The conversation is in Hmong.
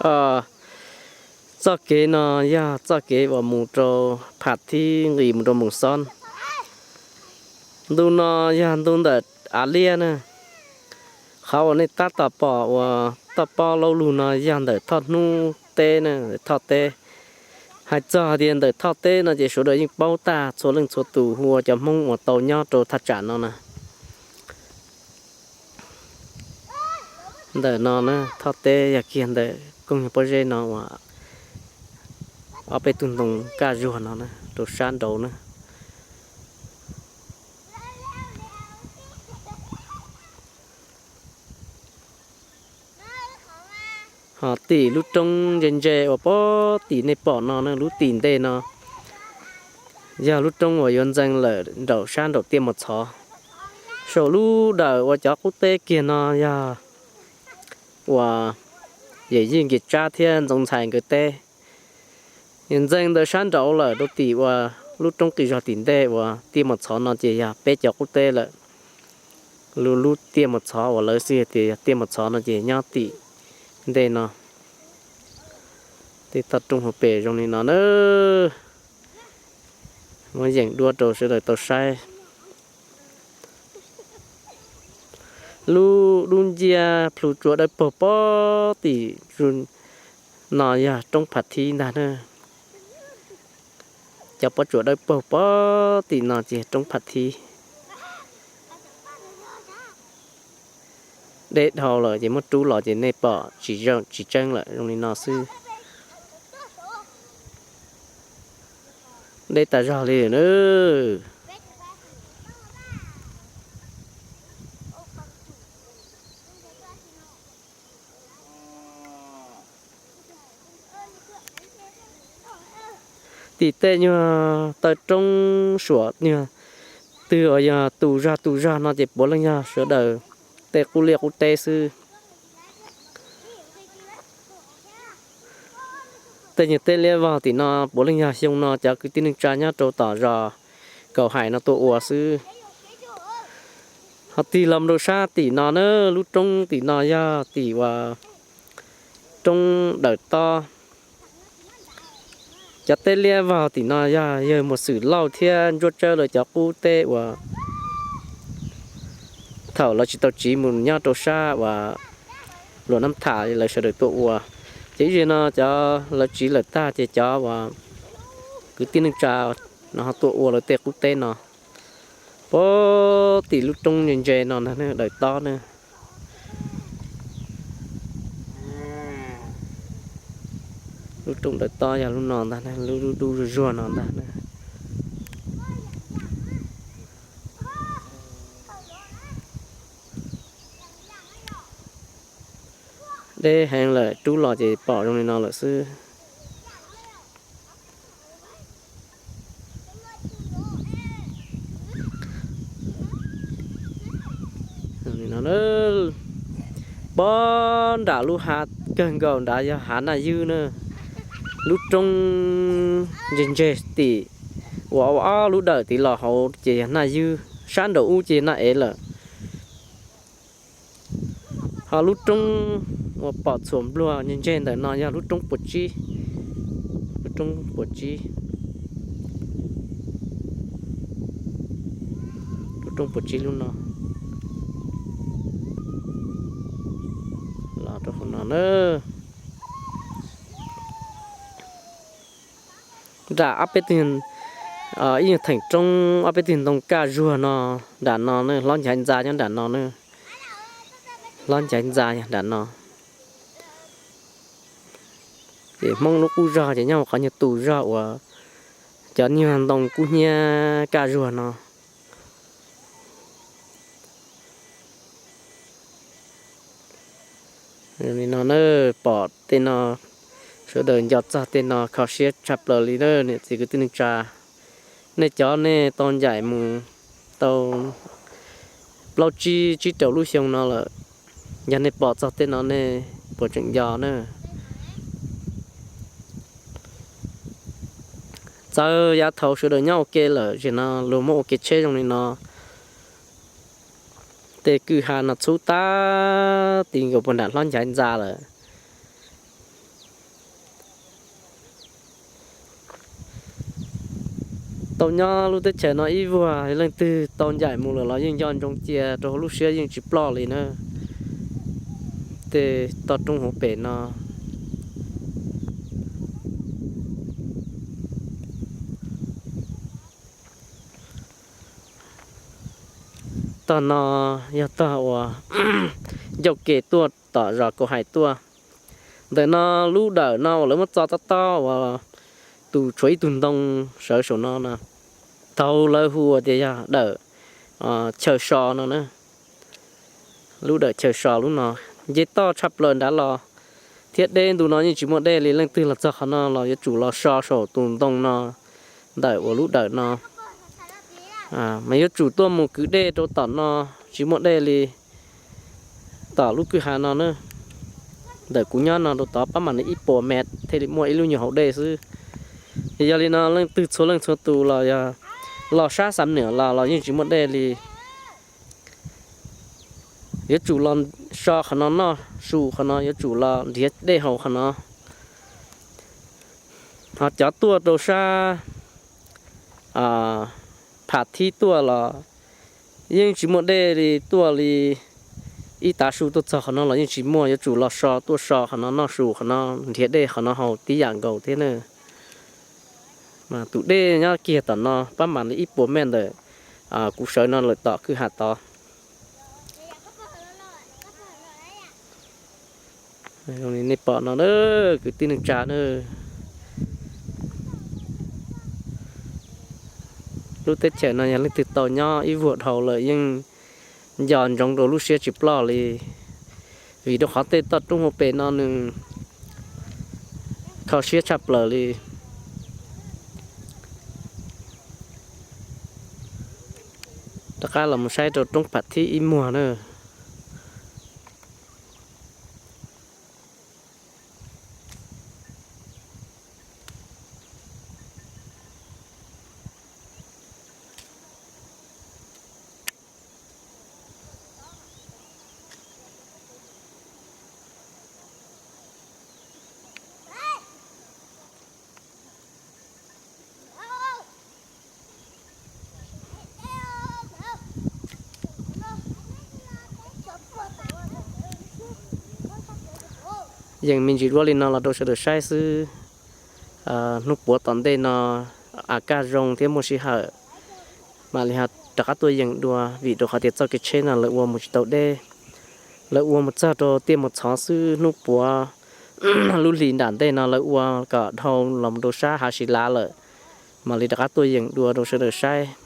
Txoj kev no yog txoj kev uas mus rau Pham Thib nqis mus rau Moos Xob. Ntu no yog ntu ntawm av liaj na. Qhov uas nej tab tom pom uas toj pob laub lug no yog ntawm Thoj Hnub teb na, Thoj teb. Hais txog hais tias ntawm Thoj teb no ces sawv daws yeej paub tag, txhua leej txhua tus hu ua cov Hmoob uas tau nyob rau thaj tsam no na. Ntawm no na, Thoj teb yog kiag ntawm koog nyuag pob zeb no uas ob peb tug ntoo kaj zuag no na, rau sab nraud na. Ho tim lub roob ntse ntse uas pob tim nej pom no na, lub tim ntej no yog lub roob uas yuav ntxeev lawm nraum sab nraum tiaj Mos Txhov. Saum lub dawm uas cov qub teb kiag no yog uas Yawm Yij Nkias Tsab thiab Ntxoov Ntxhais nkawd teb. Ntxeev ntawm sab nraud lawm rau tim uas lub roob qis zog tim ntej uas tiaj Mos Txhov no ces yog peb cov qub teb lawm. Lub, lub tiaj Mos Txhov uas lawv xwb tias yog tiaj Mos Txhov no ces nyob tim ntej no. Tej toj roob hauv pes zoo li no na. Muab yeem dua rau sawv daws tau saib. Lub dub nciab plhu tsua dawb paug pob tim no yog roob Pham Thib ntag na. Cov pob tsuas dawb paug pob tim no ces roob Pham Thib. Deb dhau lawm ces muab rub los ces nej pom tsis zoo tsis tseeb lawm, zoo li no xwb. Deb tas zog li na. Tim tej nyuag taw roob suam nyuag twg uas yog tus zog tus zog no ces puav leej yog sawv daws tej qub liaj qub teb xwb. Tej nyuag teb liab vog tim no puav leej yog xyoo no cov kwv tij neej tsa nyob rau tom zos Kaus Hais no tuaj ua xwb. Ho tig los rau sab tim no na, lub roob tim no yog tim uas roob Dawm Tob. Cov teb liab vog tim no yog yawg Muas Xwm Lauj thiab Ntsuab Tsawb lawv cov qub teb uas thaum lawv tsis tau tsiv mus nyob rau sab uas Luam Nab Tham lawv sawv daws tuaj ua. Ces ib zaug no cov lawv tsiv lawm tag ces cov uas kwv tij neej tsa no ho tuaj ua lawv tej qub teb no. Puag tim lub roob ntse ntse no ntag, Dawm Tob na. Lub roob Dawm Tob yog lub no ntag, lub dub zuag zuag no ntag. Deb heev lawm, rub los ces pom zoo li no lawm xwb. Pob nram lub hav kawg nkaus nrad yog hav Naj Ywb na. Lub roob ntseg ntseg tim uas ua ob lub dawm tid los hauv ces yog Naj Ywb, sab nraum ub ces Naj Ev lawm. Ho lub roob uas pom txhuam npluag ntseg ntseg ntawm no yog lub roob puas tsib, lub roob puas tsib, lub roob puas tsib lub no. Los rau hauv no na. Nram ob peb tug, ib nyuag theem roob ob peb tug ntoo kaj zuag no, nram no na, hlob Nchaiv Ntxa nyob nram no na, hlob Nchaiv Ntxa yog nram no. Ces Hmoob lub qub zog ces nyob qhov nyuag tus zog uas cov nyuag ntoo kub hnyiab kaj zuag no. Li no na, pom tej no, sawv daws nco txog tej no kho siab tshaj plaws li na niam txiv kwv tij neej tsa. Nej cov nej tau ncaim mus tau plaub tsib tsib rau lub xyoo no lawm, yog nej pom txog tej no nej puas tseem nco na? Txawm yav thaud sawv daws nyob ua ke lawm, zem no luag muab ua kev tsheb zoo li no, tej kwj ha no txhub tag ti nkaus puag nram hlob Nchaiv Ntxa lawm. Tau nyob lub teb chaws no ib vuag, leej twg tau ncaim mus lawm los yeej nco ntsoov cia rau hauv lub siab yeej tsis ploj li na. Tej toj roob hauv pes no. Tog no yog tog uas ncauj ke tuaj tom zos Kaus Hais tuaj. Ntawm no lub dawm no uas lawv muab txo tob tob uas tus tshuav ib tug ntoo sawv saum no na, thaum lawv hu tias yog dawm chaw so no na. Lub dawm chaw so lub no nce toj tshaj plaws nrad los, thiab deb ntu no yeej tsis muaj dej li. Leej twg los txog qhov no los yuav tsum los so saum tus ntoo no, ntawm uas lub dawm no. Mas yuav tsum tuaj mus kwv dej rau tom no, tsis muaj dej li. Tom lub kwj ha no na, ntawm kuv nyob no rau tod pab mam li ib puas mev thiaj li muaj ib lub nyuag hauv dej xwb. Yog li no leej twg txhua leej txhua tus los yog los sab Xam Nuam los los yeej tsis muaj dej li. Yuav tsum los so qhov no noj su qhov no, yuav tsum los nrhiav dej haus qhov no. Ho cov tuaj rau sab Pham Thib tuaj los yeej tsis muaj dej li, tuaj li ib tav su tuaj txog qhov no los yeej tsis muaj, yuav tsum los so, tuaj so qhov no noj su qhov no, nrhiav dej qhov no haus tib yam nkaus thiab na. Mas tus dej nyob kiag tom no pab mam li ib puas mev ntawm kuv sawv no lawm tom kwj ha tod. Nej pom no, kwv tij neej tsa na, lub teb chaws no yog leej twg tau nyob ib vuag dhau lawm yeej nco ntsoov rau lub siab tsis ploj li, vim rau qhov tej toj roob hauv pes no nws kho siab tshaj plaws li. Rov qab los mus saib rau roob Pham Thib ib muag na. Yeej me ntsis dua li no los rau sawv daws saib xwb. Hnub puav tom ntej no a kaj zoo thiab muaj sij hawm mam li rov qab tuaj yeem dua, vim rau qhov tias txoj kev tsheb no lawv ua mus tsis tau deb, lawv ua mus txog rau tiaj mus txhov xwb. Hnub puav lub hlis nram ntej no lawv ua kom dhau los rau sab hav Sis Lav lawm, mam li rov qab tuaj yeem dua rau sawv daws saib.